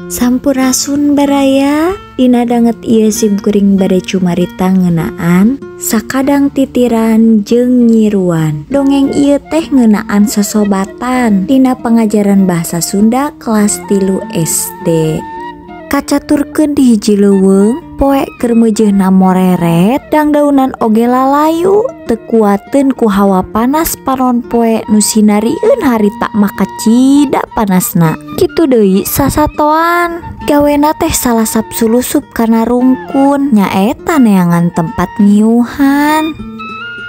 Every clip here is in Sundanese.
Sampurasun baraya, dina danget ieu simkuring bade cumarita ngeunaan sakadang titiran jeung nyiruan. Dongeng ieu teh ngeunaan sosobatan dina pangajaran bahasa Sunda kelas 3 SD. Kacaturkeun di hiji leuweung, poe keur meujeuna moreret, dangdaunan oge lalayu, teu kuateun ku hawa panas panon poe nu sinarieun harita maka cida panasna. Kitu deui sasatoan, gawena teh salasap sulusup kana rungkun, nyaeta neangan tempat ngiuhan.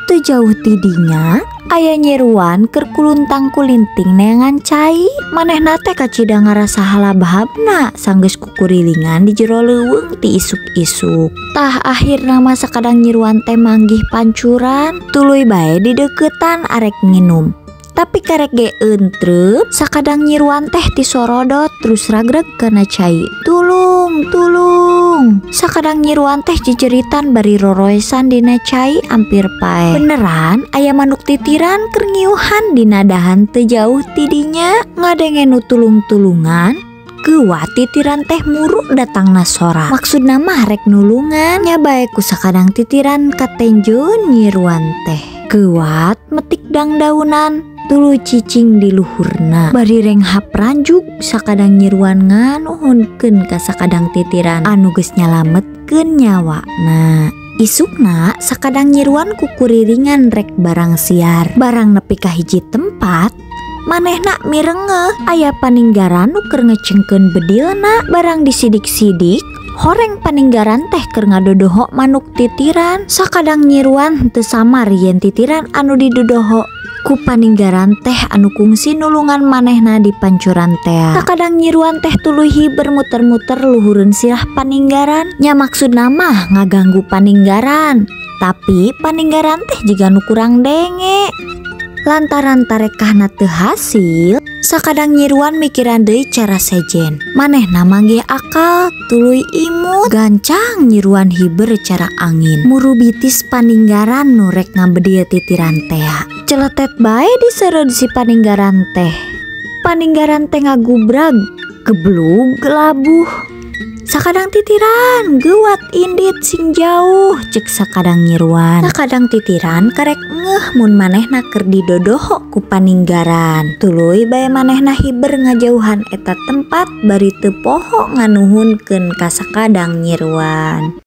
Teu jauh tidinya, aya nyiruan keur kuluntang kulinting neangan cai. Manehna teh kacida ngarasa halabahabna sanggeus kukurilingan di jero leuweung ti isuk-isuk. Tah akhirna mah sakadang nyiruan teh manggih pancuran, tuluy bae dideuketan arek nginum. Tapi karek ge entrep, sakadang nyiruan teh tisorodot terus ragrag kana cai. Tulung, tulung. Sakadang nyiruan teh jejeritan bari roroesan dina cai ampir pae. Beneran aya manuk titiran keur ngiuhan dina dahan teu jauh tidinya, ngadenge nu tulung-tulungan. Geuwat titiran teh muruk datangna sora. Maksudna mah rek nulungan, nya bae ku sakadang titiran katenjeun nyiruan teh. Geuwat metik dangdaunan, tuluy cicing di luhurna. Bari renghap ranjug sakadang nyiruan nganuhunkeun ka sakadang titiran anu geus nyalametkeun nyawana. Isukna sakadang nyiruan kukuriringan rek barang siar. Barang nepi ka hiji tempat, manehna mirengeuh aya paninggaran nu keur ngecengkeun bedilna. Barang disidik-sidik, horeng paninggaran teh keur ngadodoho manuk titiran. Sakadang nyiruan teu samar yen titiran anu didodoho ku paninggaran teh anu kungsi nulungan manehna di pancuran tea. Sakadang nyiruan teh tuluy hiber muter-muter luhureun sirah paninggaran. Nya maksudna mah ngaganggu paninggaran, tapi paninggaran teh jiga nu kurang denge. Lantaran tarekahna teu hasil, sakadang nyiruan mikiran deui cara sejen. Manehna manggih akal, tuluy imut. Gancang nyiruan hiber cara angin. Murubitis paninggaran nu rek ngabedil titiran tea. Celetet bae disereud si paninggaran teh. Paninggaran teh ngagubrag, geblug labuh. Sakadang titiran geuwat indit sing jauh, cek sakadang nyiruan. Sakadang titiran karek ngeh mun manehna keur didodoho ku paninggaran. Tuluy bae manehna hiber ngajauhan eta tempat bari teu poho nganuhunkeun ka sakadang nyiruan.